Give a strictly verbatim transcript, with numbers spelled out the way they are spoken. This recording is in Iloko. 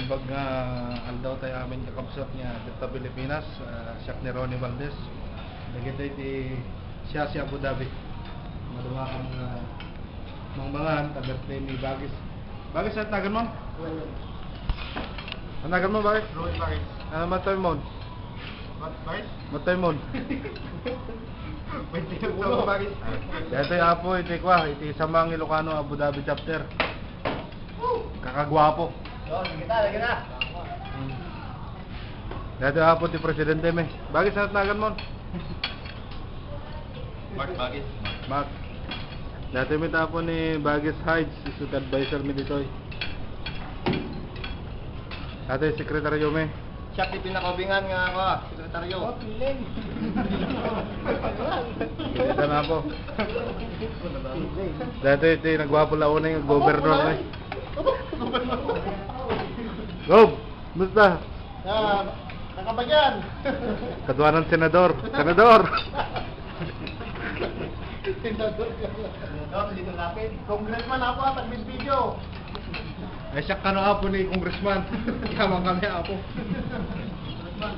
Bag nga aldaw tayo amin kakabsat nga dita Pilipinas, ah, siak ni Ronnie Valdez. Dagitoy ti siya si Abu Dhabi. Maduma kami nga mangmangan, ta birthday ni Bagis. Bagis, ano tanagan mo? Ano tanagan mo, Bagis? Ronnie Bagis. Ano matay mo? Bagis? Matay mo? May tinatawag Bagis. Dito yung apo, iti kwa, iti Samang Ilocano Abu Dhabi chapter. Kakagwapo. Oh, sige ta, sige ta. Hmm. Dati apo ti presidente mi. Bagis, ano tanagan mo? Mark Bagis. Mark. Dati mi tapo ni Bagis Hides, isu ti advisor mi ditoy. Dati sekretaryo mi. Siya ti pinakaubingan nga, kwa, sekretaryo. Oh, piling. Kita na po. Dati iti nagwapo la unay nga gobernador na. Gob, musta? Ah, nakabagyan. Kaduanan senador. Senador. Senador ka. Senador, dito lapit. Congressman ako, ah, pag video. Ay, siya ka na apo ni Congressman. Yaman kami, apo. Congressman.